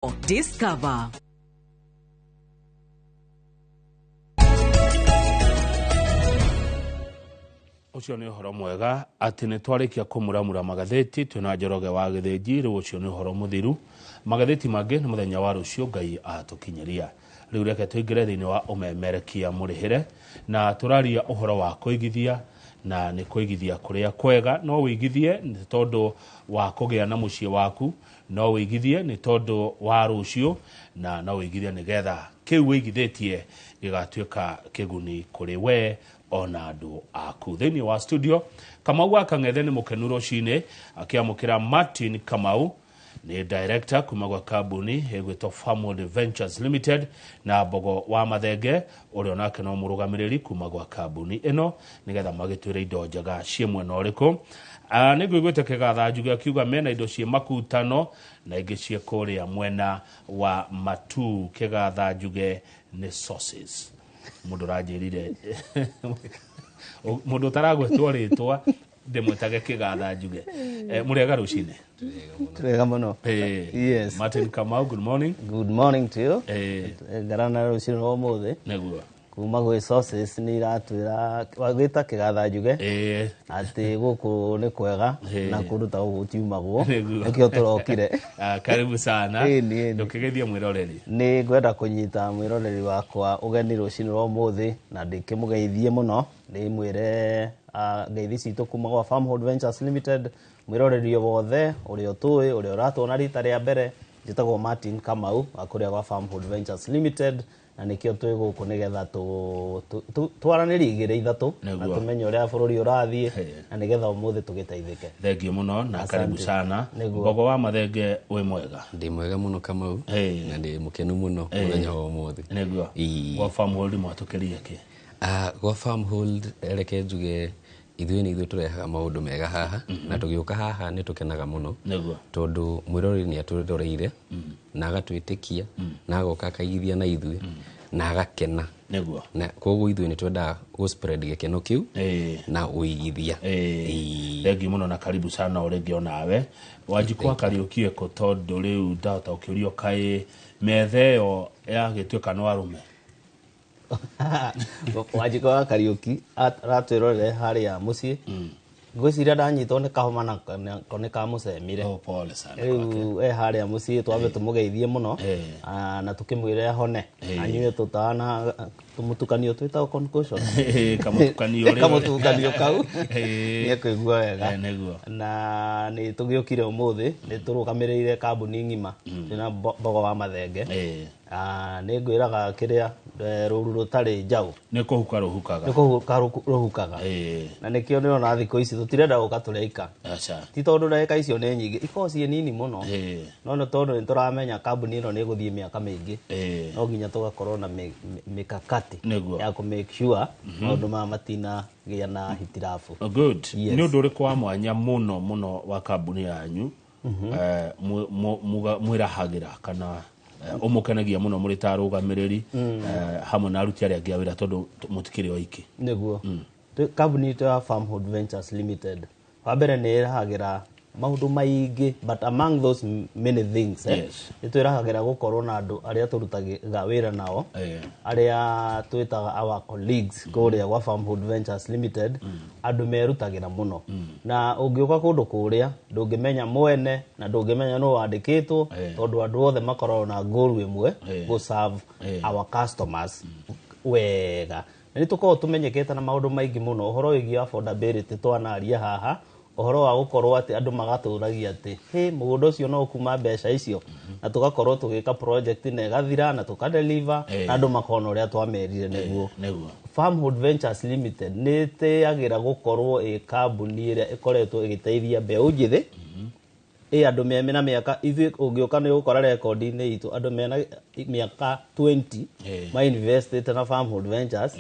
Discover. Ũcio nĩ ũhoro mwega atĩ nĩ twarĩkia kũmuramura magathĩti twĩna Njoroge wa Gĩthĩnji. Rĩu ũcio nĩ ũhoro mũthiru, magathĩti mangĩ nĩ mũthenya wa rũciũ Ngai atũkinyĩria. Rĩu reke tũingĩre thĩinĩ wa ũmemerekia mũrĩhĩre, na tũraria ũhoro wa kũigithia, na nĩ kũigithia kũrĩa kwega. No wĩigithie nĩ tondũ wa kũgĩa na mũciĩ waku, no wĩigithie nĩ tondũ wa rũciũ, na no wĩigithie nĩgetha kĩu wĩigithĩtie gĩgatuĩka kĩguni kũrĩ we ona andũ aku. Thĩinĩ wa studio, Kamau wa Kang'ethe nĩ mũkenu rũcinĩ akĩamũkĩra Martin Kamau, nĩ director kuma gwa kambuni ĩgwĩtwo Farmwood Ventures Limited, na Mbogo wa Mathenge ũrĩa onake no mũrũgamĩrĩri kuma gwa kambuni ĩno, nĩgetha magĩtwĩre indo njega ciĩ mwena ũrĩkũ. Nĩ ngũiguĩte kĩgatha njuge akiuga mena indo ciĩ makutano na ingĩ ciĩ kũrĩa mwena wa Matuu. Kĩgatha njuge nĩ sauces mũndũ ũranjĩrire, mũndũ ũtaragwetwo rĩtwa ndĩmwĩtage kĩgatha njuge. Mũrĩega rũcinĩ? Wega mũno. Yes. Martin Kamau, good morning. Good morning to you. Ngarana rũcinĩ rwa ũmũthĩ. Nĩguo. Kuma gwĩ sources nĩ iratwĩra wagwĩta kĩgatha njuge atĩ gũkũ nĩ kwega na kũndũ ta gũkũ gũtiumagwo. Nĩkĩo tũrokire. Ah, karibu sana. Ĩni, ĩni. Ndũkĩgeithie mwĩroreri. Nĩ ngwenda kũnyita mwĩroreri wakwa ũgeni rũcinĩ rwa ũmũthĩ na ndĩkĩmũgeithie mũno, ndĩmwĩre ngeithi citũ kuma gwa Farmhold Ventures Limited. Mwĩroreri o wothe ũrĩa ũtũĩ, ũrĩa ũratuona rita rĩa mbere, njĩtagwo Martin Kamau wa kũrĩa gwa Farmhold Ventures Limited, na nĩkĩo twĩ gũkũ nĩgetha twaranĩrie igĩrĩ ithatũ na tũmenye ũrĩa bũrũri ũrathiĩ na nĩgetha ũmũthĩ tũgĩteithĩke. Thengiũ mũno na karibu Asante. sana. Nĩguo. Mbogo wa Mathenge, wĩ mwega? Ndĩ mwega mũno, Kamau, na ndĩ mũkenu mũno mũthenya wa ũmũthĩ. Nĩguo. Gwa Farmhold mwatũkĩria kĩ? Ah, gwa Farmhold, reke njuge ithuĩ nĩ ithuĩ tũrehaga maũndũ mega haha, na tũgĩũka haha nĩ tũkenaga mũno tondũ mwĩroreri nĩ atwĩroreire na agatwĩtĩkia na agoka akaigithia na ithuĩ na agakena. Na koguo ithuĩ nĩ twendaga gũ spread gĩkeno kĩu na ũigithia. Thengiũ mũno na karibu sana o rĩngĩ onawe. Wanjikũ wa Kariũki eko, tondũ rĩu ndahota gũkĩũrio kaĩ metha ĩyo yagĩtuĩka no arũme. Wanjikũ wa Kariũki aratwĩrorere harĩa mũciĩ. Ngwĩciria ndanyitwo nĩ kahoma nako nĩ kamũcemire. Oh, pole sana. Rĩu e harĩa mũciĩ, twambe tũmũgeithie mũno na tũkĩmwĩre ahone, anyue tũtana tũmũtukanio twĩtagwo concoction. Kamũtukanio rĩu. Kamũtukanio kau nĩ ekũigua wega. Nĩguo. Na nĩ tũgĩũkire ũmũthĩ nĩ tũrũgamĩrĩire kambuni ng'ima twĩna Mbogo wa Mathenge. Nĩ ngwĩraga kĩrĩa rũru rũtarĩ njaũ nĩ kũhuka rũhukaga. Nĩ kũhuka rũhukaga. Na nĩkĩo ndĩrona thikũ ici tũtirenda gũka tũrĩ aika. Ti tondũ ndagĩka icio nĩ nyingĩ, ikoragwo ciĩ nini mũno, no nĩ tondũ nĩ tũramenya kambuni ĩno nĩ ĩgũthiĩ mĩaka mĩingĩ, no nginya tũgakorwo na mikakati ya kũ make sure maũndũ maya matinagĩa na hitirabu. Oh, good. Yes. Nĩ ũndũ ũrĩkũ wa mwanya mũno mũno wa kambuni yanyu mwĩrahagĩra kana ũmũkenagia mũno mũrĩ ta arũgamĩrĩri hamwe na aruti arĩa angĩ a wĩra, tondũ mũtikĩrĩ oiki? Nĩguo. Kambuni itũ ya Farmhold Ventures Limited, wa mbere nĩ ĩrahagĩra maũndũ maingĩ, but among those many things, nĩ twĩrahagĩra gũkorwo na andũ arĩa tũrutaga wĩra nao, arĩa twĩtaga our colleagues kũrĩa gwa Farmhold Ventures Limited, andũ merutagĩra mũno. Na ũngĩũka kũndũ kũrĩa ndũngĩmenya mwene na ndũngĩmenya nũ wandĩkĩtwo, tondũ andũ othe makoragwo na goal ĩmwe, gũ serve our customers wega. Na nĩ tũkoragwo tũmenyekete na maũndũ maingĩ mũno, ũhoro wĩgiĩ affordability twanaria haha, ũhoro wa gũkorwo atĩ andũ magatũragia atĩ hĩ mũgũnda ũcio no ũkuma mbeca icio, na tũgakorwo tũgĩka project na ĩgathira na tũkadeliver na andũ makona ũrĩa twamerire nĩguo. Farmhold Ventures Limited nĩ ĩtĩagĩra gũkorwo ĩ kambuni ĩrĩa ĩkoretwo ĩgĩteithia mbeũ njĩthĩ, ĩ andũ mena mĩaka, ithuĩ ũngĩũka nĩ ũgũkora rekondi-inĩ itũ andũ mena mĩaka 20 ma investĩte na Farmhold Ventures,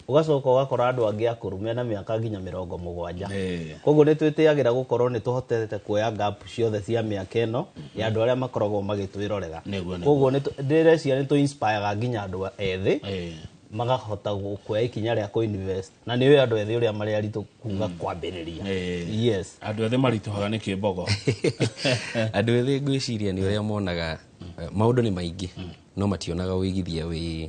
ũgacoka ũgakora andũ angĩ akũrũ mena mĩaka nginya 70. Koguo nĩ twĩtĩagĩra gũkorwo nĩ tũhotete kuoya gap ciothe cia mĩaka ĩno ya andũ arĩa makoragwo magĩtwĩrorera. Koguo ndĩreciria nĩ tũ inspire nginya andũ ethĩ makahota kuoya ikinya rĩa kũ-invest, na nĩ ũĩ andũ ethĩ ũrĩa marĩ aritũ kuga kwambĩrĩria. Yes. Andũ ethĩ maritũhaga nĩ kĩmbogo? Andũ ethĩ ngwĩciria nĩ ũrĩa monaga Maũndũ nĩ maingĩ no mationaga ũigithia wĩ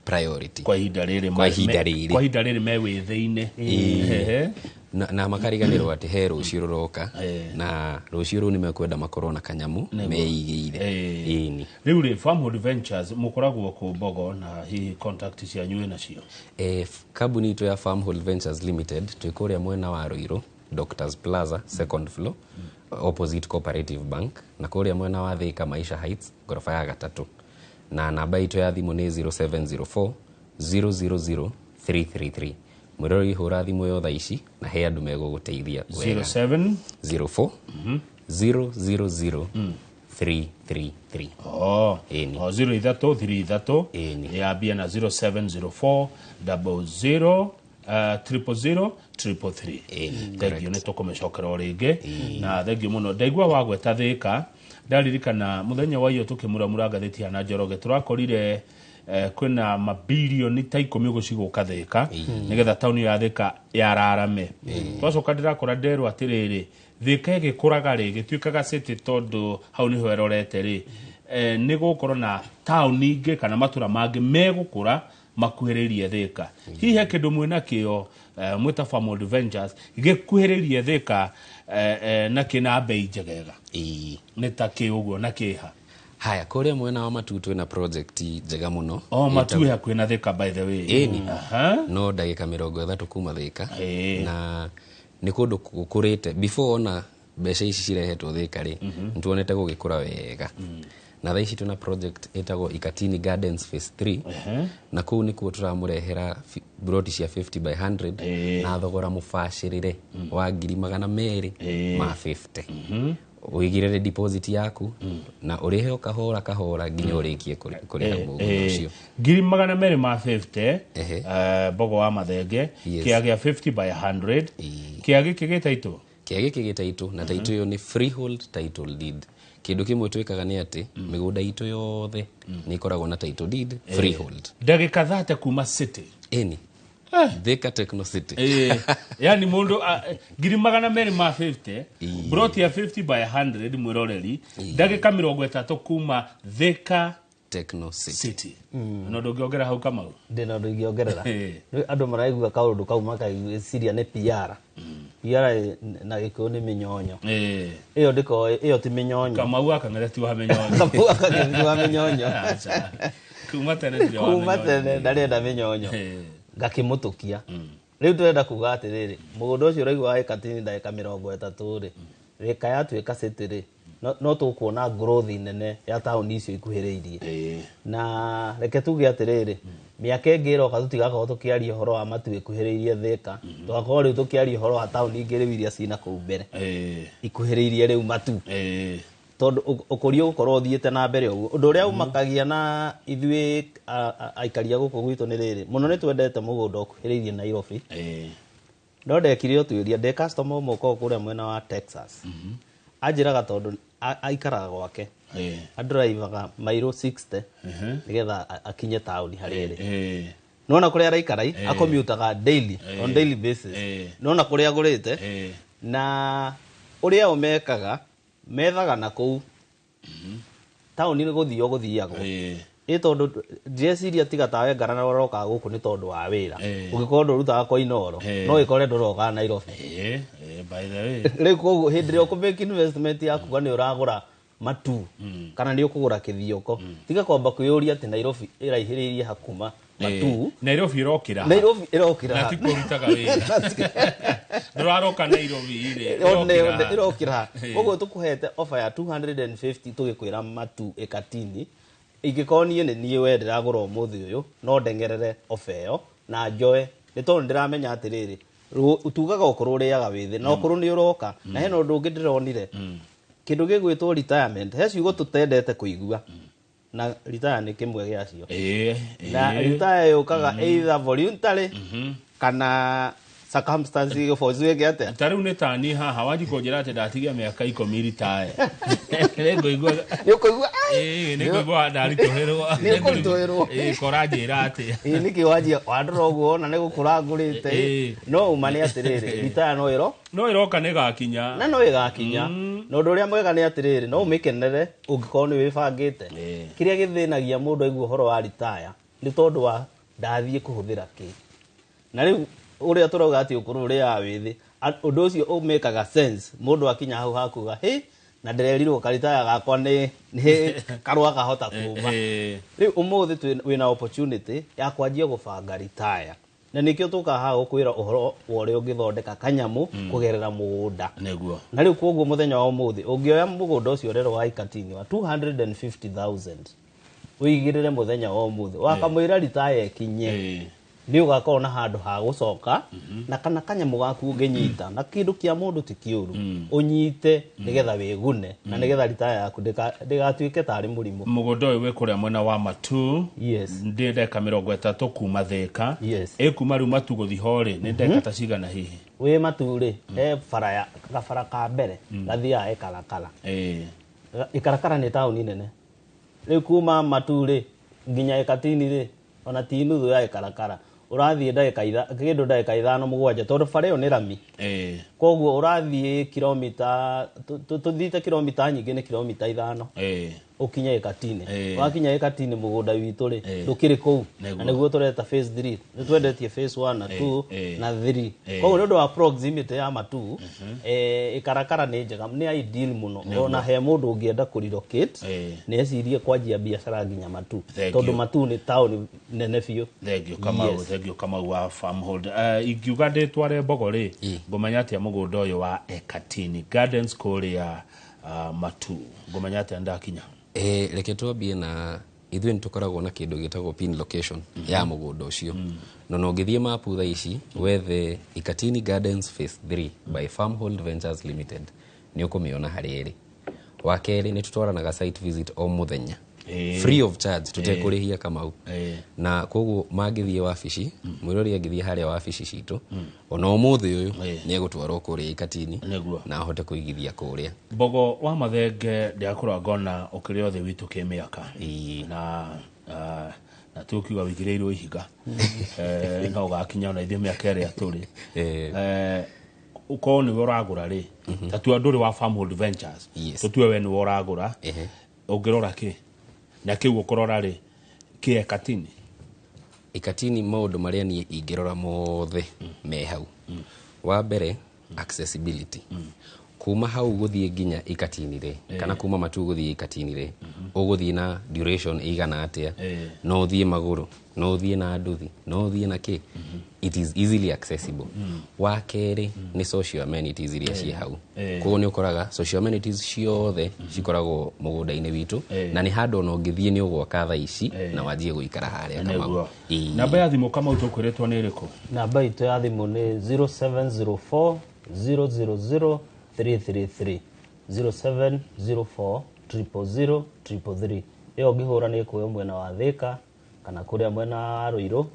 priority kwa ihinda rĩrĩ. Kwa ihinda rĩrĩ. Kwa ihinda rĩrĩ me wĩthĩ-inĩ. Ehe. Na makariganĩrwo atĩ he rũciũ rũroka, na rũciũ rũu nĩ mekwenda makorwo na kanyamu meigĩire. Ĩni. Rĩu rĩ, Farmhold Ventures mũkoragwo kũ Mbogo, na hihi contact cianyu wĩ nacio? Kambuni itũ ya Farmhold Ventures Limited twĩ kũrĩa mwena wa Ruiru, Doctors Plaza, second floor, opposite Cooperative Bank, na kũrĩa mwena wa Thika, Maisha Heights, ngoroba ya gatatũ, na namba itũ ya thimũ nĩ 0704 000 333. Mwĩroreri, hũra thimũ ĩyo thaa ici na he andũ megũgũteithia wega. 07 04 000 333. Oh, Ĩni. o 03 33. Ĩni. Yambia na 0704 00 000 333. Ĩni. Thengio, nĩ tũkũmĩcokera o rĩngĩ, na thengio mũno. Ndaigua wagweta Thĩka, ndaririkana mũthenya wa iyo tũkĩmuramura ngathĩti ya na Njoroge, tũrakorire kwĩna mabilioni ta 10 ũguo cigũka Thĩka nĩgetha taũni ya Thĩka yararame. Twacoka ndĩrakora nderwo atĩrĩrĩ, Thĩka ĩgĩkũraga rĩ, gĩtuĩkaga city, tondũ hau nĩho ĩrorete rĩ, nĩ gũkorwo na taũni ingĩ kana matũra mangĩ megũkũra makuhĩrĩrie Thĩka. Hihi he kĩndũ mwĩna kĩo, mwĩta Farmhold Ventures, gĩkuhĩrĩrie Thĩka, na kĩna mbei njegega? Ĩĩ. Nĩ ta kĩ ũguo na kĩha? Haya, kũrĩa mwena wa Matu twĩna project njega mũno. O Matu ĩ hakuhĩ na Thĩka, by the way. Ĩni. Aha. No ndagĩka 30 kuma Thĩka. Ĩĩ. Na nĩ kũndũ gũkũrĩte before ona mbeca ici cirehetwo Thĩka rĩ, nĩtuonete gũgĩkũra wega, na thaa ici twĩna project ĩtagwo Ikatini Gardens Phase 3, na kũu nĩkuo tũramũrehera broti cia 50 by 100 na thogora mũbacĩrĩre wa 250,000. Ũigĩrĩre deposit yaku na ũrĩhe o kahora kahora nginya ũrĩkie kũrĩha mũgũnda ũcio. 250,000. Ehe. Mbogo wa Mathenge. Yes. Kĩa gĩa 50 by 100. Ĩĩ. Kĩa gĩkĩ gĩ taitũ? Kĩa gĩkĩ gĩ title, na title ĩyo nĩ freehold title deed. Kĩndũ kĩmwe twĩkaga nĩ atĩ mĩgũnda itũ yothe nĩ ĩkoragwo na title deed freehold. Ndagĩka 30 kuma city. Ĩni, Thika Techno City. Yani mundu 250,000, broti ya 50 by 100, mwiroreri, ndagĩka 30 kuma Thika Techno City. City. No ndũngĩongera hau, Kamau? Ndĩna ũndũ ingĩongerera. Ĩĩ. Rĩu andũ maraigua kaũndũ kau makaiciria nĩ PR. PR na Gĩkũyũ nĩ mĩnyonyo. Ĩyo ndĩkoĩ, ĩyo ti mĩnyonyo. Kamau akang'ethe ti wa mĩnyonyo. Kamau akang'ethe wa mĩnyonyo. Aca. Kuma tene ndirĩ wa Kuma mĩnyonyo. tene ndarenda mĩnyonyo. Ngakĩmũtũkia. Rĩu tũrenda kuga atĩrĩrĩ, mũgũnda ũcio ũraigua wa Ĩkatini ndagĩka 30 rĩ, Thika yatuĩka city rĩ, no tũkuona growth nene ya taũni icio ikuhĩrĩirie. Na reke tuge atĩrĩrĩ, mĩaka ĩngĩ ĩroka tũtigakorwo tũkĩaria ũhoro wa Matu ĩkuhĩrĩirie Thika, tũgakorwo rĩu tũkĩaria ũhoro wa taũni ingĩ rĩu iria cina kũu mbere ikuhĩrĩirie rĩu Matu, tondũ ũkũria ũgũkorwo ũthiĩte na mbere ũguo. Ũndũ ũrĩa ũmakagia na ithuĩ aikari a gũkũ gwitũ nĩ rĩrĩ, mũno nĩ twendete mũgũnda ũkuhĩrĩirie Nairobi. No ndekire ũtuĩria, ndĩ customer ũmwe ũkoragwo kũrĩa mwena wa Texas, anjĩraga tondũ aikaraga gwake, andrivaga mairo 60 nĩgetha akinye taũni harĩa ĩrĩ. Nona kũrĩa araikara akomutaga daily, on daily basis. Nona kũrĩa agũrĩte na ũrĩa o mekaga, methaga na kũu taũni nĩ gũthio gũthiagwo. Ĩ tondũ ndĩreciria tiga tawe ngarana ũrokaga gũkũ nĩ tondũ wa wĩra. Ũngĩkorwo ndũrutaga kwa Inooro, no ĩkore ndũrokaga Nairobi. By the way. Rĩu koguo hĩndĩ ĩrĩa ũkũmake investment yaku nĩ ũragũra Matu kana nĩ ũkũgũra Kĩthioko, tiga kwamba kwĩyũria atĩ Nairobi ĩraihĩrĩirie hakuma Matu. Nairobi ĩrokĩra ha? Nairobi ĩrokĩra na ha? ti kũrutaga wĩra, ndũraroka Nairobi rĩ. One ĩrokĩra one ha? ĩrokĩra ha? Koguo tũkũhete offer ya 250, tũgĩkwĩra Matu Ĩkatini. Ingĩkorwo niĩ nĩ niĩ we ndĩragũra ũmũthĩ ũyũ, no ndengerere offer ĩyo na njoe, nĩ tondũ ndĩramenya atĩrĩrĩ, tugaga ũkũrũ ũrĩaga wĩthĩ na ũkũrũ nĩ ũroka. Na hena ũndũ ũngĩ ndĩronire, kĩndũ gĩgwĩtwo retirement. He ciugo tũtendete kũigua, na retire nĩ kĩmwe gĩacio. Na retire yũkaga either voluntary kana Circumstance igũforce wĩke atĩa? Ta rĩu nĩ tani haha wanji kũnjĩra atĩ ndatigia mĩaka 10 retire, nĩngũigua Nĩ ũkũigua. Ĩĩ, nĩngũigua ndaritũhĩrwo. Nĩ ũkũritũhĩrwo. Ĩĩ, koranjĩra atĩa? Ĩĩ, nĩkĩ wanjia wandora ũguo wona nĩ gũkũra ngũrĩte? No uma nĩ atĩrĩrĩ, retire no ĩro No ĩroka, nĩ gakinya. Na no ĩgakinya, na ũndũ ũrĩa mwega nĩ atĩrĩrĩ, no ũmĩkenere ũngĩkorwo nĩ wĩbangĩte. Kĩrĩa gĩthĩnagia mũndũ aigua ũhoro wa retire nĩ tondũ wa ndathiĩ kũhũthĩra kĩ, na rĩu ũrĩa tũrauga atĩ ũkũrũ ũrĩaga wĩthĩ, ũndũ ũcio ũmĩkaga sense mũndũ akinya hau hakuga hĩ, na ndĩrerirwo karitaya gakwa nĩ karũa kahota kuma. Rĩu ũmũthĩ wĩna opportunity ya kwanjia gũbanga retire, na nĩkĩo tũkaga haha gũkwĩra ũhoro wa ũrĩa ũngĩthondeka kanyamũ kũgerera mũgũnda. Na rĩu koguo mũthenya wa ũmũthĩ ũngĩoya mũgũnda ũcio ũrerwo wa Ikatini wa 250,000 ũigĩrĩre mũthenya wa ũmũthĩ wakamwĩra retire ĩkinye, nĩ ũgakorwo na handũ ha gũcoka na kana kanyamũ gaku ũngĩnyita, na kĩndũ kĩa mũndũ ti kĩũru, ũnyite nĩgetha wĩgune na nĩgetha retire yaku ndĩgatuĩke tarĩ mũrimũ. Mũgũnda ũyũ wĩ kũrĩa mwena wa Matu. Ndĩ ndagĩka 30 kuma Thĩka. Ĩ kuma rĩu Matu gũthiĩ ho rĩ, nĩ ndagĩka ta cigana hihi? Wĩ Matu rĩ, he bara ya gabara ka mbere gathiaga Ĩkarakara. Ĩkarakara nĩ taũni nene. Rĩu kuma Matu rĩ nginya Ĩkatini rĩ, ona ti nuthu ya Ĩkarakara, ũrathiĩ ndagĩka kĩndũ ndagĩka 5 7, tondũ bara ĩyo nĩ rami. Koguo ũrathiĩ kilomita tũthiĩte kilomita nyingĩ, nĩ kilomita 5 ũkinye Ĩkatini. Wakinya Ĩkatini, mũgũnda witũ rĩ ndũkĩrĩ kũu. Na nĩguo tũreta phase 3. Nĩ twendetie phase 1 na 2 na 3. Koguo nĩ ũndũ wa proximity ya Matu, Ĩkarakara nĩ njega, nĩ ideal mũno. Ona he mũndũ ũngĩenda kũ relocate, nĩ ecirie kwanjia biacara nginya Matu, Thank tondũ you. Matu nĩ taũni nene biũ. Thengiũ Kamau. Thengiũ Kamau wa Farmhold. Ingiuga ndĩtware Mbogo rĩ, ngũmenya atĩa mũgũnda ũyũ wa Ekatini Gardens kũrĩa Matu, ngũmenya atĩa ndakinya? Reke twambie na ithuĩ nĩ tũkoragwo na kĩndũ gĩtagwo pin location ya mũgũnda ũcio, na no ũngĩthiĩ mapu thaa ici wethe Ikatini Gardens Phase 3 by Farmhold Ventures Limited, nĩ ũkũmĩona harĩa ĩrĩ. Wa kerĩ, nĩ tũtwaranaga site visit o mũthenya free of charge, tũtekũrĩhia, Kamau. Na koguo mangĩthiĩ wabici, mwĩrori angĩthiĩ harĩa wabici citũ ona ũmũthĩ ũyũ, nĩ egũtwarwo kũrĩa Ikatini na ahote kũigithia kũrĩa. Mbogo wa Mathenge, ndĩrakũrora ngona ũkĩrĩ othe witũ kĩmĩaka na tũkiuga wĩigĩrĩirwo ihiga, no ũgakinya ona ithuĩ mĩaka ĩrĩa tũrĩ. Ũkorwo nĩwe ũragũra rĩ, ta tua ndũrĩ wa Farmhold Ventures, tũtue we nĩwe ũragũra, ũngĩrora kĩ na kĩu ũkũrora rĩ kĩ Ekatini? Ikatini, maũndũ marĩa niĩ ingĩrora mothe me hau, wa mbere accessibility, kuma hau gũthiĩ nginya Ikatini rĩ, kana kuma Matu gũthiĩ Ikatini rĩ, ũgũthiĩ na duration ĩigana atĩa? No ũthiĩ magũrũ, no ũthiĩ na nduthi, no ũthiĩ na kĩ? It is easily accessible. Wa kerĩ nĩ social amenities iria ciĩ hau. Koguo nĩ ũkoraga social amenities ciothe cikoragwo mũgũnda-inĩ witũ, na nĩ handũ ona ũngĩthiĩ nĩ ũgwaka thaa ici na wanjie gũikara harĩa, Kamau. Namba ya thimũ, Kamau, tũkwĩrĩtwo nĩ ĩrĩkũ? Namba itũ ya thimũ nĩ 0704 000 333, 0704 000 333. Ĩyo ũngĩhũra nĩ ĩkuoya mwena wa Thĩka kana kũrĩa mwena wa Ruiru.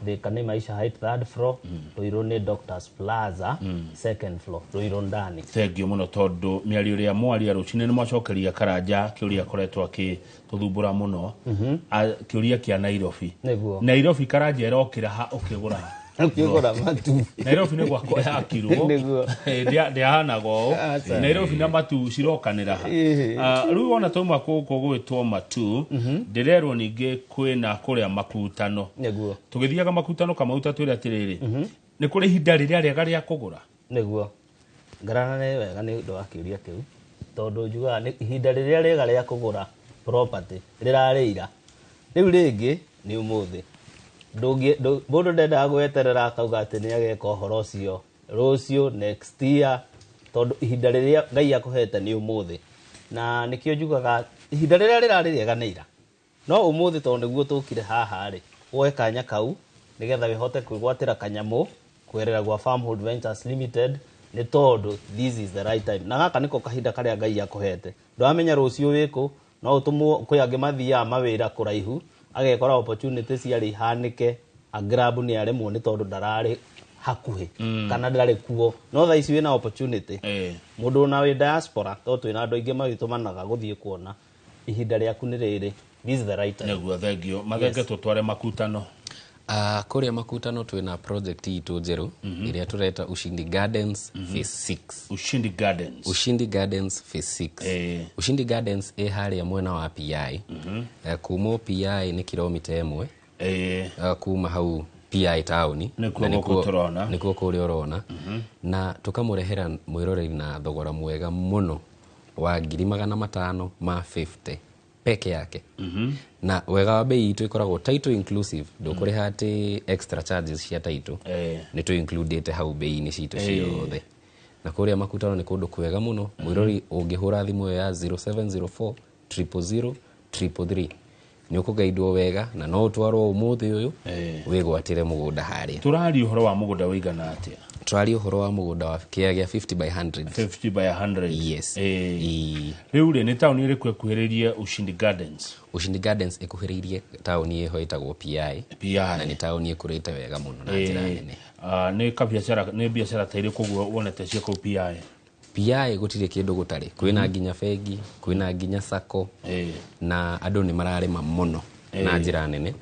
Thĩka nĩ Maisha Height third floor, Ruiru nĩ Doctors Plaza second floor, Ruiru ndani. Thengiũ mũno, tondũ mĩario ĩrĩa mwaria rũcinĩ nĩ mwacokeria Karanja kĩũria akoretwo akĩtũthumbũra mũno. Kĩũria kĩa Nairobi. Nairobi, Karanja, ĩrokĩra ha ũkĩgũra? Ũkĩgũra Matu. Nairobi nĩ gwakwa yakirwo. Ndĩahanaga ũũ. Aca. Nairobi na Matu cirokanĩra ha? Ah, rĩu ona tauma gũkũ gwĩtwo Matu, ndĩrerwo ningĩ kwĩna kũrĩa Makutano. Tũgĩthiaga Makutano, Kamau, ta twĩre atĩrĩrĩ, nĩ kũrĩ ihinda rĩrĩa rĩega rĩa kũgũra? Nĩguo ngarana nĩ wega nĩ ũndũ wa kĩũria kĩu, tondũ njugaga nĩ ihinda rĩrĩa rĩega rĩa kũgũra property rĩrarĩ ira, rĩu rĩngĩ nĩ ũmũthĩ. Mũndũ ndendaga gweterera akauga atĩ nĩ ageka ũhoro ũcio rũciũ, next year, tondũ ihinda rĩrĩa Ngai akũhete nĩ ũmũthĩ. Na nĩkĩo njugaga ihinda rĩrĩa rĩrarĩ rĩega nĩ ira, no ũmũthĩ tondũ nĩguo tũkire haha rĩ, woe kanya kau nĩgetha wĩhote kwĩgwatĩra kanyamũ kũgerera gwa Farmhold Ventures Limited, nĩ tondũ this is the right time, na gaka nĩko kahinda karĩa Ngai akũhete. Ndwamenya rũciũ wĩkũ, no ũtũmwo kwĩ angĩ mathiaga mawĩra kũraihu, agekora opportunity ciarĩ ihanĩke, agrab nĩ aremwo nĩ tondũ ndararĩ hakuhĩ kana ndarĩ kuo. No thaa ici wĩna opportunity. Mũndũ ona wĩ diaspora, tondũ twĩna andũ aingĩ magĩtũmanaga gũthiĩ kuona, ihinda rĩaku nĩ rĩrĩ. This is the right time. Nĩguo, thengio. Mathenge, tũtware Makutano. Kũrĩa Makutano twĩna project itũ njerũ ĩrĩa tũreta Ushindi Gardens Phase 6. Ushindi Gardens. Ushindi Gardens Phase 6. Ushindi Gardens ĩ harĩa mwena wa PI. Kuma PI nĩ kilomita 1 kuma hau PI taũni. Nĩkuo Na gũkũ tũrona. Nĩkuo kũrĩa ũrona, na tũkamũrehera mwĩroreri na thogora mwega mũno wa 550,000 peke yake. Na wega wa bei itũ ĩkoragwo title inclusive, ndũkũrĩha atĩ extra charges cia title. Nĩ tũ includĩte hau bei-inĩ citũ ciothe. Na kũrĩa Makutano nĩ kũndũ kwega mũno. Mwĩrori ũngĩhũra thimũ ĩyo ya 0704 000 333 nĩ ũkũgaidwo wega, na no ũtwarwo ũmũthĩ ũyũ wĩgwatĩre mũgũnda harĩa. Tũraria ũhoro wa mũgũnda ũigana atĩa? Tũraria ũhoro wa mũgũnda wa kĩea gĩa 50 by 100. 50 by 100. Yes. Rĩu rĩ, nĩ taũni ĩrĩkũ ĩkuhĩrĩirie Ushindi Gardens? Ushindi Gardens ĩkuhĩrĩirie taũni ĩho ĩtagwo PI. PI. Na nĩ taũni ĩkũrĩte wega mũno na njĩra nene. Nĩ kabiacara, nĩ biacara ta irĩkũ ũguo wonete cia kũu PI? PI gũtirĩ kĩndũ gũtarĩ, kwĩna nginya bengi, kwĩna nginya sacco, na andũ nĩ mararĩma mũno na njĩra nene.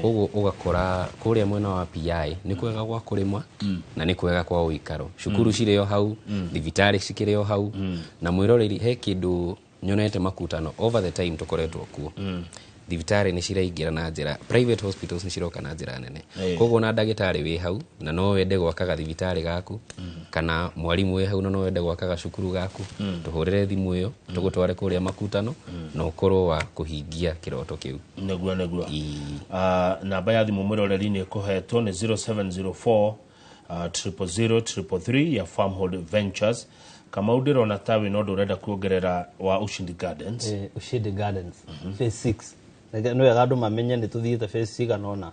Koguo ũgakora kũrĩa mwena wa PI nĩ kwega gwa kũrĩma na nĩ kwega kwa ũikaro. Cukuru cirĩ o hau, thibitarĩ cikĩrĩ o hau. Na mwĩroreri, he kĩndũ nyonete Makutano over the time tũkoretwo kuo, thibitarĩ nĩ ciraingĩra na njĩra, private hospitals nĩ ciroka na njĩra nene. Koguo na ndagĩtarĩ wĩ hau na no wende gwaka gathibitarĩ gaku, kana mwarimũ wĩ hau na no wende gwaka gacukuru gaku, tũhũrĩre thimũ ĩyo, tũgũtware kũrĩa Makutano na ũkorwo wa kũhingia kĩroto kĩu. Nĩguo. Namba ya thimũ, mwĩroreri, nĩ ĩkũhetwo, nĩ 0704 000 333 ya Farmhold Ventures. Kamau, ndĩrona ta wĩna ũndũ ũrenda kuongerera wa Ushindi Gardens. Ushindi Gardens Phase 6. Nĩ wega andũ mamenye nĩ tũthiĩte phase cigana ũna.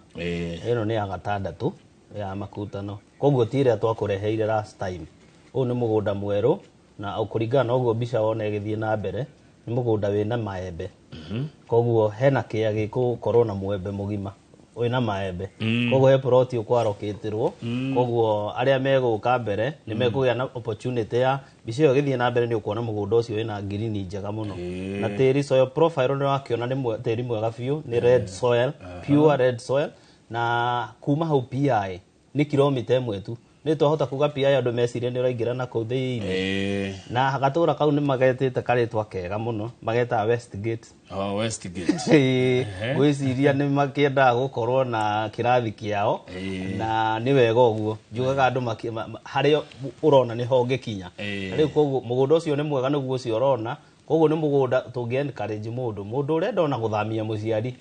Ĩno nĩ ya gatandatũ ya Makutano, koguo ti ĩrĩa twakũreheire last time. Ũyũ nĩ mũgũnda mwerũ, na kũringana na ũguo mbica wona ĩgĩthiĩ na mbere, nĩ mũgũnda wĩna maembe. Koguo hena kĩea gĩgũkorwo na mwembe mũgima wĩna maembe. Koguo he plot ũkwarokĩtĩrwo. Koguo arĩa megũka mbere nĩ mekũgĩa na opportunity ya mbica ĩyo ĩgĩthiĩ na mbere, nĩ ũkuona mũgũnda ũcio wĩna ngirini njega mũno na tĩri, soil profile nĩ wakĩona nĩ tĩri mwega biũ, nĩ red soil, pure red soil. Na kuma hau PI nĩ kilomita 1 tu. Nĩ twahota kuga PI andũ meciria nĩ ũraingĩra na kũu thĩinĩ. Na gatũra kau nĩ magetĩte karĩtwa kega mũno, magetaga Westgate. Oh, Westgate. Ngwĩciria nĩ makĩendaga gũkorwo na kĩrathi kĩao. Na nĩ wega ũguo njugaga andũ harĩa ũrona nĩho ũngĩkinya. Na rĩu koguo mũgũnda ũcio nĩ mwega, nĩguo ũcio ũrona. Koguo nĩ mũgũnda tũngĩ encourage mũndũ ũrenda ona gũthamia mũciari,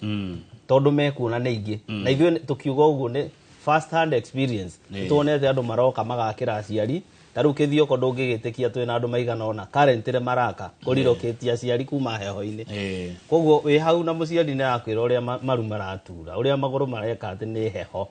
tondũ mekuona nĩ aingĩ. Na ithuĩ tũkiuga ũguo nĩ first hand experience. Tuonete andũ maroka magakĩra aciari. Ta rĩu Kĩthioko, ndũngĩgĩtĩkia twĩna andũ maigana ũna currently maraka kũrirokĩtie aciari kuma heho-inĩ. Koguo wĩ hau na mũciari nĩ arakwĩra ũrĩa maru maratura, ũrĩa magũrũ mareka atĩ nĩ heho.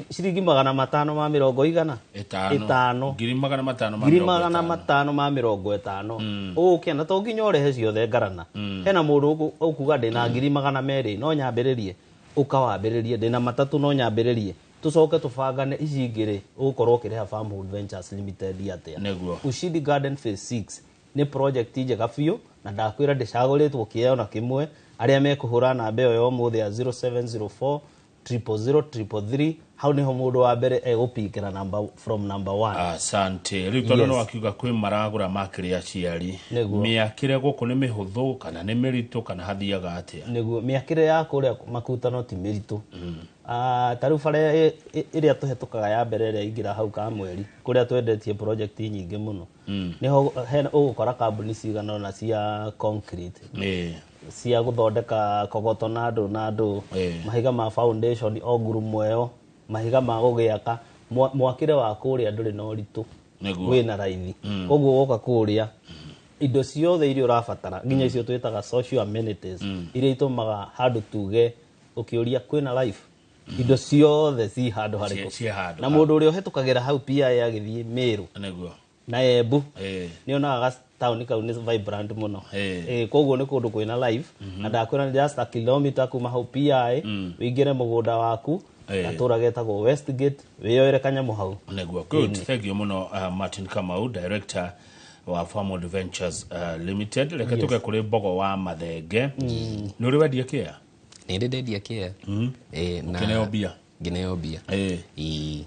Ciringi magana matano ma mĩrongo igana ĩtano. Ĩtano. 550,000 ngiri mĩrongo magana ĩtano. 550 ũke. Na to nginya ũrehe ciothe ngarana. Hena mũndũ ũkuga ndĩna 200,000 no nyambĩrĩrie, ũka wambĩrĩrie, ndĩna 3 no nyambĩrĩrie, tũcoke tũbangane ici ingĩ rĩ, ũgũkorwo ũkĩrĩha Farmhold Ventures Limited atĩa. Ushindi Garden Phase 6 nĩ project njega biũ, na ndakwĩra ndĩcagũrĩtwo kĩeo na kĩmwe. Arĩa mekũhũra namba ĩyo ya ũmũthĩ ya 0704 000 333, hau niho mũndũ wa mbere egũpikĩra number from number one. Asante. Rĩu tondũ nĩ wakiuga kwĩ maragũra makĩrĩ aciari, mĩakĩre gũkũ nĩ mĩhũthũ kana nĩ mĩritũ, kana hathiaga atĩa? Nĩguo, mĩakĩre ya kũrĩa Makutano ti mĩritũ. Ta rĩu bara ĩrĩa tũhetũkaga ya mbere ĩrĩa ingĩra hau Kamweri, kũrĩa twendetie project nyingĩ mũno, nĩho hena ũgũkora kambuni cigana ũna cia concrete, cia gũthondeka kogoto na ndũ na ndũ, mahiga ma foundation o ngurumo ĩyo, mahiga ma gũgĩaka. Mwakĩre wa kũrĩa ndũrĩ na ũritũ, wĩna raithi. Koguo woka kũrĩa, indo ciothe iria ũrabatara, nginya icio twĩtaga social amenities, iria itũmaga handũ tuge ũkĩũria kwĩna life, indo ciothe ci handũ harĩkũ. Ciĩ handũ. Na mũndũ ũrĩa ũhetũkagĩra hau PI agĩthiĩ Meru na Embu nĩ onaga taũni kau nĩ vibrant mũno. Koguo nĩ kũndũ kwĩna life. Na ndakwĩra nĩ just a kilometer kuma hau PI, wĩingĩre mũgũnda waku. Gatũra getagwo Westgate, wĩyoere kanyamũ hau. Nĩguo. Good, thank you mũno, Martin Kamau, director wa Farmwood Ventures Limited. Reke tuke kũrĩ Mbogo wa Mathenge. Nĩ ũrĩ wendia kĩa? Nĩ ndĩ ndendia kĩa. Na Ũkĩneo mbia? Ngĩneo mbia. Ĩĩ.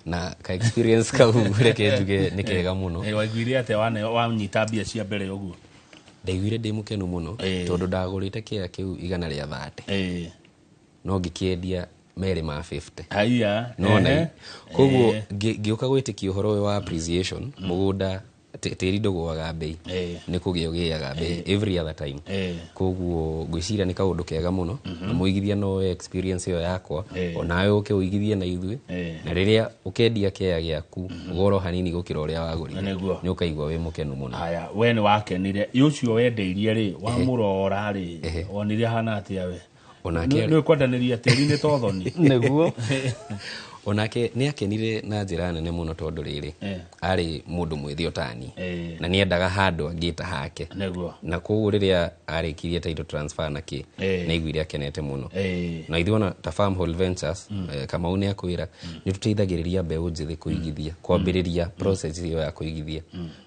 Na ka experience kau reke njuge nĩ kega mũno. Waiguire atĩa wanyita mbia cia mbere ũguo? Ndaiguire ndĩ mũkenu mũno tondũ ndagũrĩte kĩa kĩu 130. No ngĩkĩendia 250. Haiya. Nona. Koguo ngĩũka gwĩtĩkia ũhoro ũyũ wa appreciation, mũgũnda tĩri ndũgũaga mbei, nĩ kũgĩa ũgĩaga mbei every other time. Koguo ngwĩciria nĩ kaũndũ kega mũno, na mũigithia no experience ĩyo yakwa, onawe ũke ũigithie na ithuĩ, na rĩrĩa ũkendia kĩa gĩaku goro hanini gũkĩra ũrĩa wagũrire, nĩ ũkaigua wĩ mũkenu mũno. Haya, we nĩ wakenire. Ũcio wendeirie rĩ, wamũrora rĩ, wonire hana atĩa we? Onake nĩ kwendanĩria tĩri nĩ tothoni. Nĩguo. Onake nĩ akenire na njĩra nene mũno tondũ rĩrĩ arĩ mũndũ mwĩthĩ otani na nĩendaga handũ angĩta hake. Nĩguo. Na koguo rĩrĩa arĩkirie title transfer na kĩ, nĩaiguire akenete mũno. Na ithuĩ ona ta Farmhold Ventures, Kamau nĩ akwĩra, nĩ tũteithagĩrĩria mbeũ njĩthĩ kũigithia, kwambĩrĩria process ĩyo ya kũigithia.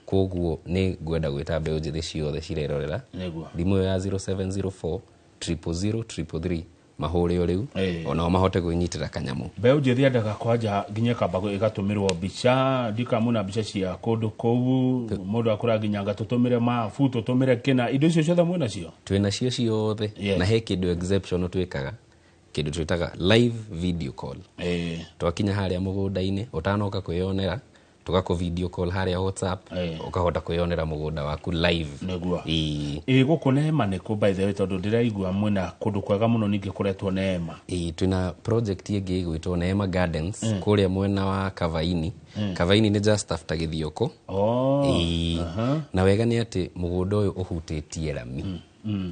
Koguo nĩ ngwenda gwĩta mbeũ njĩthĩ ciothe cirerorera. Nĩguo. Thimũ ĩyo ya 0704 000 333 mahũre o rĩu, onao mahote kwĩnyitĩra kanyamũ. Mbeũ njĩthĩ endaga kwanja nginya kamba ĩgatũmĩrwo mbica, ndikamuna mbica cia kũndũ kũu, mũndũ akũra nginya anga tũtũmĩre mabu, tũtũmĩre kĩna, indo icio ciothe mwĩna cio? Twĩna cio ciothe. Na he kĩndũ exceptional twĩkaga, kĩndũ twĩtaga live video call. Twakinya harĩa mũgũnda-inĩ, ũtanoka kwĩyonera, tũgakũ video call harĩa WhatsApp, ũkahota kwĩyonera mũgũnda waku live. Nĩguo. Gũkũ Neema nĩkũ by the way, tondũ ndĩraigua mwĩna kũndũ kwega mũno ningĩ kũretwo Neema. Twĩna project ĩngĩ ĩgwĩtwo Neema Gardens, kũrĩa mwena wa Kavaini. Kavaini nĩ just after Gĩthioko. Na wega nĩ atĩ mũgũnda ũyũ ũhutĩtie rami.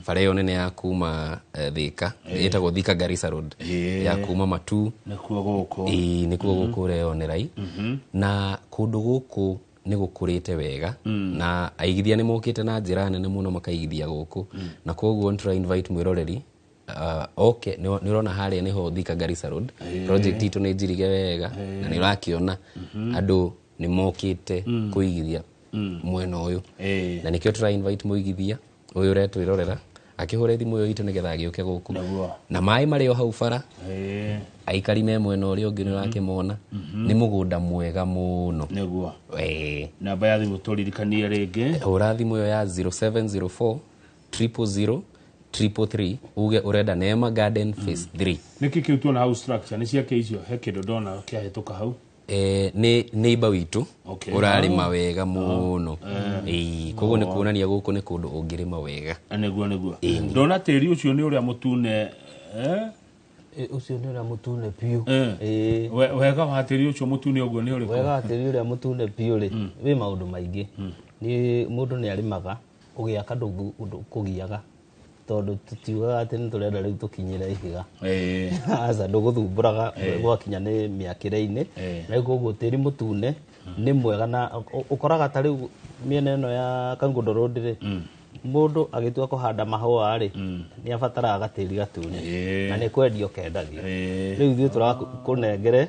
Bara ĩyo nene ya kuma Thika, ĩtagwo Thika Garissa Road, ya kuma Matu. Nĩkuo gũkũ. Nĩkuo gũkũ ũreyonera. Na kũndũ gũkũ nĩ gũkũrĩte wega, na aigithia nĩ mokĩte na njĩra nene mũno makaigithia gũkũ. Na koguo nĩ tũra invite mwĩroreri, oke, nĩ ũrona harĩa nĩho Thika Garissa Road. Project itũ nĩ njirige wega, na nĩ ũrakĩona andũ nĩ mokĩte kũigithia mwena ũyũ. Na nĩkĩo tũra invite mũigithia ũyũ ũretwĩrorera akĩhũre thimũ ĩyo itũ nĩgetha agĩũke gũkũ. Na maĩ marĩ o hau bara, aikari me mwena ũrĩa ũngĩ nĩ ũrakĩmona. Nĩ mũgũnda mwega mũno. Nĩguo. Namba ya thimũ tũririkanie rĩngĩ. Hũra thimũ ĩyo ya 0704 000 333 uge ũrenda Neema Garden Phase 3. Nĩkĩ kĩu tuona hau structure nĩ ciake icio? He kĩndũ ndona kĩahĩtũka hau. Nĩ neighbor witũ ũrarĩma wega mũno. Koguo nĩ kuonania gũkũ nĩ kũndũ ũngĩrĩma wega. Nĩguo, nĩguo. Ndona tĩri ũcio nĩ ũrĩa mũtune, Ũcio nĩ ũrĩa mũtune biũ. Wega wa tĩri ũcio mũtune ũguo nĩ ũrĩkũ? Wega wa tĩri ũrĩa mũtune biũ rĩ, wĩ maũndũ maingĩ. Nĩ mũndũ nĩ arĩmaga, ũgĩaka ndũkũgiaga. Tondũ tutiugaga atĩ nĩ tũrenda rĩu tũkinyĩre ihiga. Aca, ndũgũthumbũraga gwakinya nĩ mĩakĩre-inĩ. Na rĩu koguo tĩri mũtune nĩ mwega na ũkoraga ta rĩu mĩena ĩno ya Kangundo Road rĩ, mũndũ agĩtua kũhanda mahũa rĩ, nĩ abataraga gatĩri gatune. Na nĩ kwendio kendagio. Rĩu ithuĩ tũrakũnengere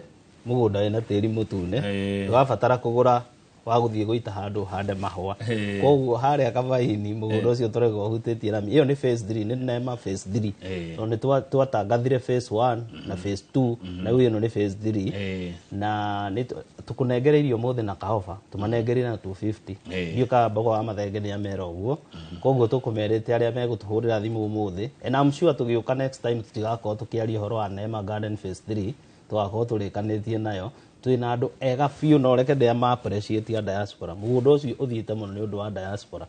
mũgũnda wĩna tĩri mũtune, ndũrabatara kũgũra wa gũthiĩ gũita handũ ũhande mahũa. Koguo harĩa Kavaini mũgũnda ũcio tũrauga ũhutĩtie rami. Ĩyo nĩ phase 3, nĩ Neema phase 3. Tondũ nĩ twatangathire phase 1 na phase 2, na rĩu ĩno nĩ phase 3. Na nĩ tũkũnengereirio ũmũthĩ na kahoba, tũmanengereire na 250. Ndiũĩ kana Mbogo wa Mathenge nĩ amera ũguo. Koguo tũkũmerĩte arĩa megũtũhũrĩra thimũ ũmũthĩ. And I'm sure tũgĩũka next time tũtigakorwo tũkĩaria ũhoro wa Neema Garden phase 3, tũgakorwo tũrĩkanĩtie nayo. Twĩna andũ ega biũ, no reke ndĩa ma appreciate ya diaspora. Mũgũnda ũcio ũthiĩte mũno nĩ ũndũ wa diaspora.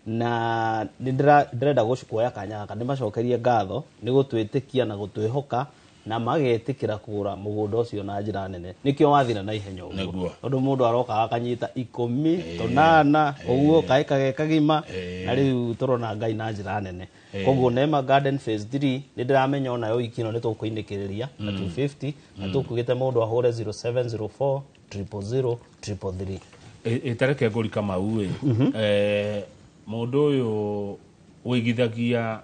Na nĩ ndĩrenda gũkuoya kanya gaka ndĩmacokerie ngatho nĩ gũtwĩtĩkia na gũtwĩhoka na magetĩkĩra kũgũra mũgũnda ũcio na njĩra nene. Nĩkĩo wathira na ihenya ũguo. Tondũ mũndũ aroka akanyita 10, 8, ũguo kaĩ kage kagima, na rĩu tũrona Ngai na njĩra nene. Koguo Neema Garden phase 3 nĩ ndĩramenya onayo wiki ĩno nĩ tũkũinĩkĩrĩria na 250, na tũkugĩte mũndũ ahũre 0704 000 333. Ĩtareke ngũri Kamau ĩ. Mũndũ ũyũ ũigithagia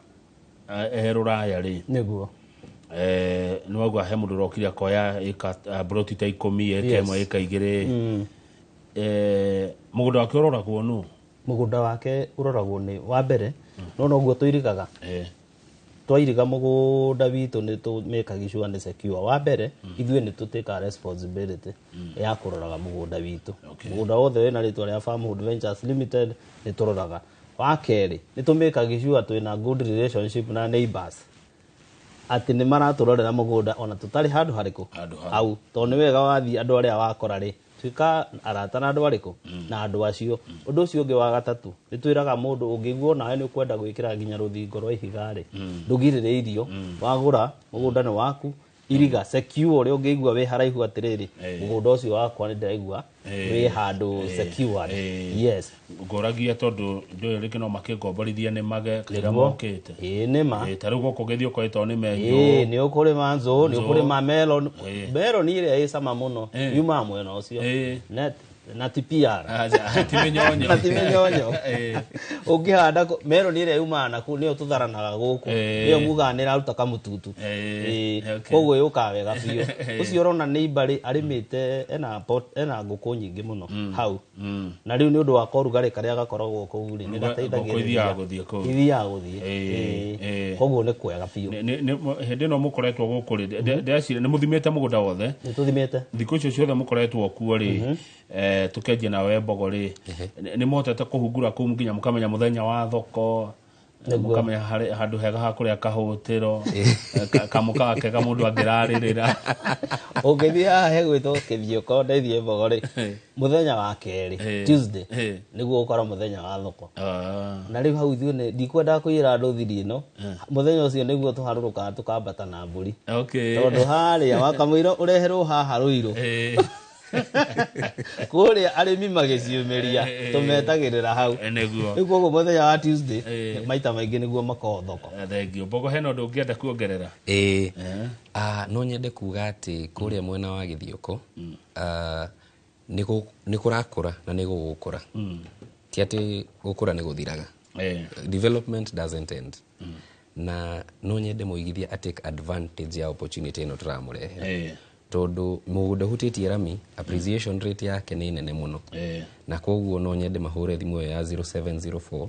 e rũraya rĩ. Nĩguo. Nĩ wauga he mũndũ ũrokire akoya ĩka broti ta 10, ĩka 1, ĩka 2. Mũgũnda wake ũroragwo nũ? Mũgũnda wake ũroragwo nĩ wa mbere no noguo tũirigaga. Twairiga mũgũnda witũ nĩ tũmĩkaga sure nĩ secure. Wa mbere ithuĩ nĩ tũtĩkaga responsibility ya kũroraga mũgũnda witũ. Mũgũnda wothe wĩna rĩtwa rĩa Farmhold Ventures Limited nĩ tũroraga. Wa kerĩ nĩ tũmĩkaga sure twĩna good relationship na neighbors, atĩ nĩ maratũrorera mũgũnda ona tũtarĩ handũ harĩkũ hau, tondũ nĩ wega wathiĩ andũ arĩa wakora rĩ tuĩka arata na andũ arĩkũ na andũ acio. Ũndũ ũcio ũngĩ wa gatatũ nĩ twĩraga mũndũ ũngĩigua nawe nĩ ũkwenda gwĩkĩra nginya rũthingo rwa ihiga rĩ, ndũgirĩrĩirio, wagũra mũgũnda nĩ waku, iriga secure ũrĩa ũngĩigua wĩ haraihu atĩrĩrĩ, mũgũnda ũcio wakwa nĩ ndĩraigua wĩ handũ secured. Yes. Ngoragia tondũ ndũĩ rĩngĩ no makĩngomborithia nĩ mage kĩrĩa mokĩte. Ĩĩ nĩ ma. Ta rĩu gũkũ gĩthiĩ ũkoretwo nĩ menjũ. Ĩĩ nĩ ũkũrĩma nzũ, nĩ ũkũrĩma melon. Melon ĩrĩa ĩ cama mũno yumaga mwena ũcio. Net na ti PR. Ti mĩnyonyo. Na ti mĩnyonyo. Ũngĩhanda melon ĩrĩa yumaga naku nĩyo tũtharanaga gũkũ. Nĩyo mugaga nĩ ĩraruta kamũtutu. Koguo yũkaga wega biũ. Ũcio ũrona nĩ imbarĩ arĩmĩte ena ngũkũ nyingĩ mũno hau. Na rĩu nĩ ũndũ wa korugarĩ karĩa gakoragwo kũu rĩ, nĩ gateithagĩrĩria. Ngũkũ ithiaga gũthiĩ kũu. Ithiaga gũthiĩ. Koguo nĩ kwega biũ. Hĩndĩ ĩno mũkoretwo gũkũ rĩ, ndĩreciria nĩ mũthimĩte mũgũnda wothe? Nĩ tũthimĩte. Thikũ icio ciothe mũkoretwo kuo rĩ, tukenjia nawe Mbogo rĩ, nĩ mũhotete kũhungura kũu nginya mũkamenya mũthenya wa thoko, mũkamenya handũ hega ha kũrĩa kahũtĩro, kamũkawa kega mũndũ angĩrarĩrĩra. Ũngĩthiĩ haha hegwĩtwo Kĩthiũko ndeithie Mbogo rĩ, mũthenya wa kerĩ, Tuesday, nĩguo ũkorwo mũthenya wa thoko. Na rĩu hau ithuĩ nĩ ndikwendaga kũiyĩra andũ thiri ĩno, mũthenya ũcio nĩguo tũharũrũkaga tũkambata na mbũri. Tondũ harĩa wakamũira ũreherwo haha Rũirũ. Kũrĩa arĩmi magĩciumĩria tũmetagĩrĩra hau. Rĩu koguo mũthenya wa Tuesday maita maingĩ nĩguo makoragwo thoko. Thank you. Mbogo, hena ũndũ ũngĩenda kuongerera? No nyende kuga atĩ kũrĩa mwena wa Gĩthiũko nĩ kũrakũra na nĩ gũgũkũra. Ti atĩ gũkũra nĩ gũthiraga. Development doesn't end. Na no nyende mũigithia a take advantage ya opportunity ĩno tũramũrehera. Tondũ mũgũnda ũhutĩtie rami, appreciation rate yake nĩ nene mũno. Na koguo no nyende mahũre thimũ ĩyo ya 0704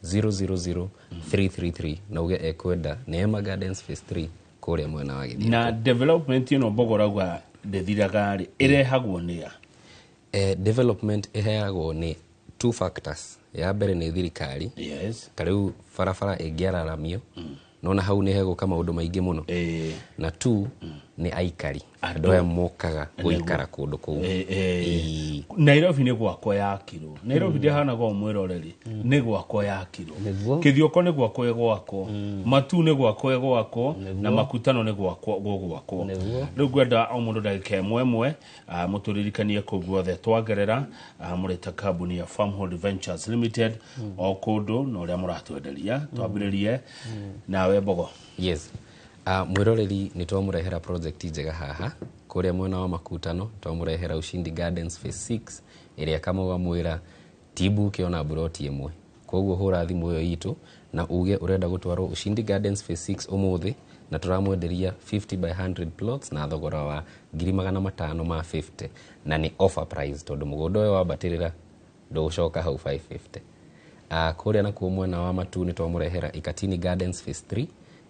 000 333 na uge ekwenda Neema Gardens Phase 3 kũrĩa mwena wa Gĩthiũko. Na development ĩno Mbogo rauga ndĩthiraga rĩ, ĩrehagwo nĩ a? Development ĩheagwo nĩ two factors. Ya mbere nĩ thirikari. Ta rĩu barabara ĩngĩararamio, nona hau nĩ hegũka maũndũ maingĩ mũno. Na two nĩ aikari, andũ aya mokaga gũikara kũndũ kũu. Nairobi nĩ gwakwa yakirwo. Nairobi ndĩhanaga o mwĩroreri, nĩ gwakwa yakirwo. Kĩthiũko nĩ gwakwa ĩgwakwo, Matu nĩ gwakwa ĩgwakwo, na Makutano nĩ gwakwa gũgwakwo. Rĩu ngwenda o mũndũ ndagĩka ĩmwe ĩmwe, mũtũririkanie kũu guothe twagerera, mũrĩ ta kambuni ya Farmhold Ventures Limited, o kũndũ na ũrĩa mũratwenderia. Twambĩrĩrie nawe Mbogo. Yes. Mwĩroreri nĩ twamũrehera project njega haha kũrĩa mwena wa Makutano, twamũrehera Ushindi Gardens Phase 6 ĩrĩa Kamau amwĩra ti mbuke ona mburoti ĩmwe. Koguo hũra thimũ ĩyo itũ na uge ũrenda gũtwarwo Ushindi Gardens Phase 6 ũmũthĩ, na tũramwenderia 50 by 100 plots na thogora wa 550,000, na nĩ offer price tondũ mũgũnda ũyũ wambatĩrĩra ndũgũcoka hau 550. Kũrĩa nakuo mwena wa Matu nĩ twamũrehera Ikatini Gardens Phase 3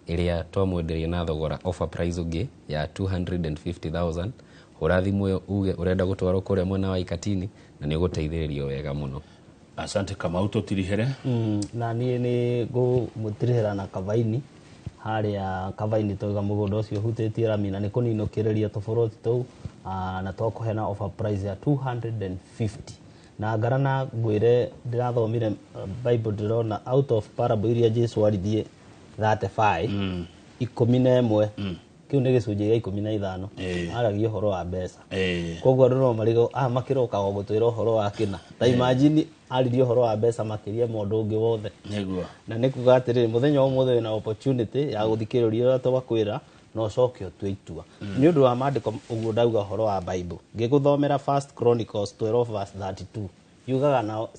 ĩrĩa twamwenderia na thogora offer price ũngĩ ya 250,000. Hũra thimũ ĩyo uge ũrenda gũtwarwo kũrĩa mwena wa Ikatini na nĩ ũgũteithĩrĩrio wega mũno. Asante Kamau, tũtirihere. Na niĩ nĩ ngũmũtirihĩra na Kavaini. Harĩa Kavaini twauga mũgũnda ũcio ũhutĩtie rami na nĩ kũninũkĩrĩria tũbũrũti tũu, na twakũheana offer price ya 250. Na ngarana ngwĩre ndĩrathomire Bible ndĩrona out of parable iria Jesu arithie 35, 11, kĩu nĩ gĩcunjĩ gĩa 15, aragia ũhoro wa mbeca. Koguo andũ no marigwo, makĩrokaga gũtwĩra ũhoro wa kĩna. Ta imagine aririe ũhoro wa mbeca makĩria ma ũndũ ũngĩ wothe. Na nĩ kuga atĩrĩrĩ, mũthenya ũmũthĩ wĩna opportunity ya gũthikĩrĩria ũrĩa twakwĩra na ũcoke ũtue itua. Nĩ ũndũ wa maandĩko ũguo ndauga ũhoro wa Bible. Ngĩgũthomera First Chronicles 12 verse 32, yugaga nao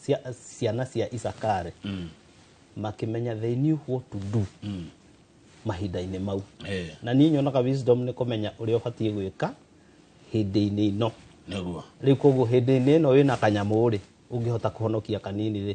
ciana cia Isakari makĩmenya they knew what to do. Mahinda-inĩ mau. Na niĩ nyonaga wisdom nĩ kũmenya ũrĩa ũbatiĩ gwĩka hĩndĩ-inĩ ĩno. Rĩu koguo hĩndĩ-inĩ ĩno wĩna kanyamũ rĩ, ũngĩhota kũhonokia kanini rĩ,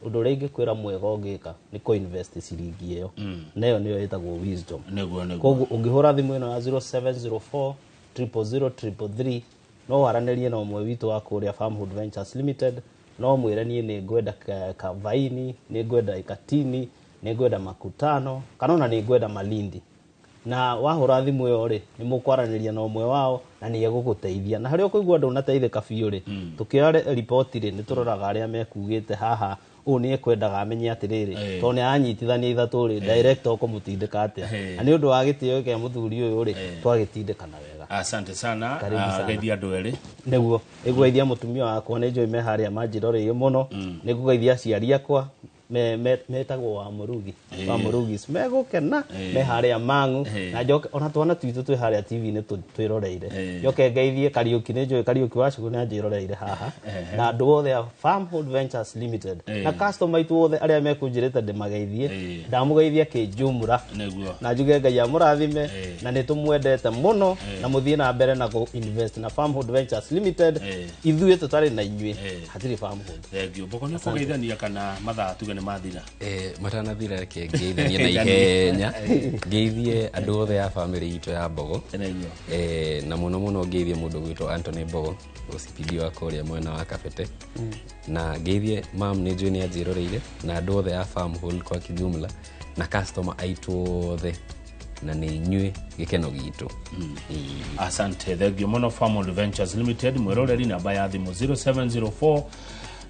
ũndũ ũrĩa ingĩkwĩra mwega ũngĩka nĩ kũ-invest ciringi ĩyo, na ĩyo nĩyo ĩtagwo wisdom. Nĩguo nĩguo. Koguo ũngĩhũra thimũ ĩno ya 0704 000 333, no waranĩrie na ũmwe witũ wa kũrĩa Farmhood Ventures Limited, no mwĩre niĩ nĩ ngwenda Kavaini, nĩ ngwenda Ikatini, nĩ ngwenda Makutano, kana ona nĩ ngwenda Malindi. Na wahũra thimũ ĩyo rĩ, nĩ mũkwaranĩria na ũmwe wao na nĩ egũgũteithia. Na harĩa ũkũigua ndũnateithĩka biũ rĩ, tũkĩoya riboti rĩ, nĩ tũroraga arĩa mekugĩte haha, ũũ nĩ ekwendaga amenye atĩrĩrĩ, tondũ nĩ aranyitithania ithatũ rĩ, director ũkũmũtindĩka atĩa? Na nĩ ũndũ wa gĩtĩo kĩa mũthuri ũyũ rĩ, twagĩtindĩkana wega. Asante sana. Karibu sana. Geithia andũ erĩ. Nĩguo nĩngũgeithia mũtumia wakwa, nĩ njũĩ me harĩa manjĩroreire mũno. Nĩngũgeithia aciari akwa metagwo wa Mũrugi, wa Mũrugis, megũkena me harĩa Mang'u. Na njoke ona twana twitũ twĩ harĩa TV-inĩ twĩroreire. Njoke ngeithie Kariũki, nĩ njũĩ Kariũki wa Cugũ nĩ anjĩroreire haha, na andũ othe a Farmhold Ventures Limited na customer aitũ othe arĩa mekũnjĩrĩte ndĩmageithie. Ndamũgeithia kĩnjumra na njuge Ngai amũrathime, na nĩ tũmwendete mũno, na mũthiĩ na mbere na kũ invest na Farmhold Ventures Limited. Ithuĩ tũtarĩ na inyuĩ hatirĩ Farmhold. Thank you. Mbogo, nĩ ũkũgeithania kana mathaa tuge nĩ mathira? Matanathira, reke ngeithanie na ihenya, ngeithie andũ othe a bamĩrĩ itũ ya Mbogo. Na mũno mũno ngeithie mũndũ gwĩtwo Anthony Mbogo, OCPD wa kũrĩa mwena wa Kabete, na ngeithie mam, nĩ njũĩ nĩ anjĩroreire, na andũ othe a Farmhold kwa kijumla, na customer aitũ othe, na nĩ inyuĩ gĩkeno gitũ. Asante, thank you mũno. Farmhold Ventures Limited, mwĩroreri, namba ya thimũ 0704 000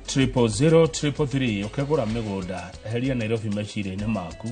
333. Ũkĩgũra mĩgũnda, eheria Nairobi meciria-inĩ maku.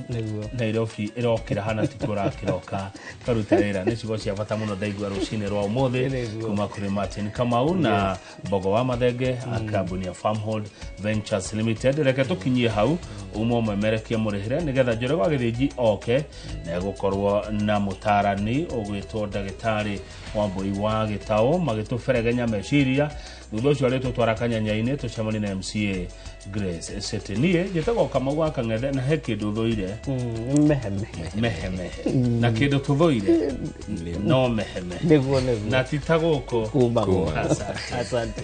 Nairobi ĩrokĩra hana tikuo ũrakĩroka karuta wĩra. Nĩ ciugo cia bata mũno ndaigua rũcinĩ rwa ũmũthĩ kuma kũrĩ Martin Kamau na Mbogo wa Mathenge a kambuni ya Farmhold Ventures Limited. Reke tũkinyie hau, uma ũmemerekie mũrĩhĩre nĩgetha Njoroge wa Gĩthĩnji oke na egũkorwo na mũtarani ũgwĩtwo ndagĩtarĩ Wambui wa Gĩtaũ magĩtũberegenya meciria. Thutha ũcio arĩtũtwara kanyanya-inĩ tũcemanie na MCA Grace City. Niĩ njĩtagwo Kamau wa Kang'ethe, na he kĩndũ thũire. Mehemehe. Mehemehe, na kĩndũ tũthũire no mehemehe. Nĩguo nĩguo. Na ti ta gũkũ Kumagwo. Asante. Asante.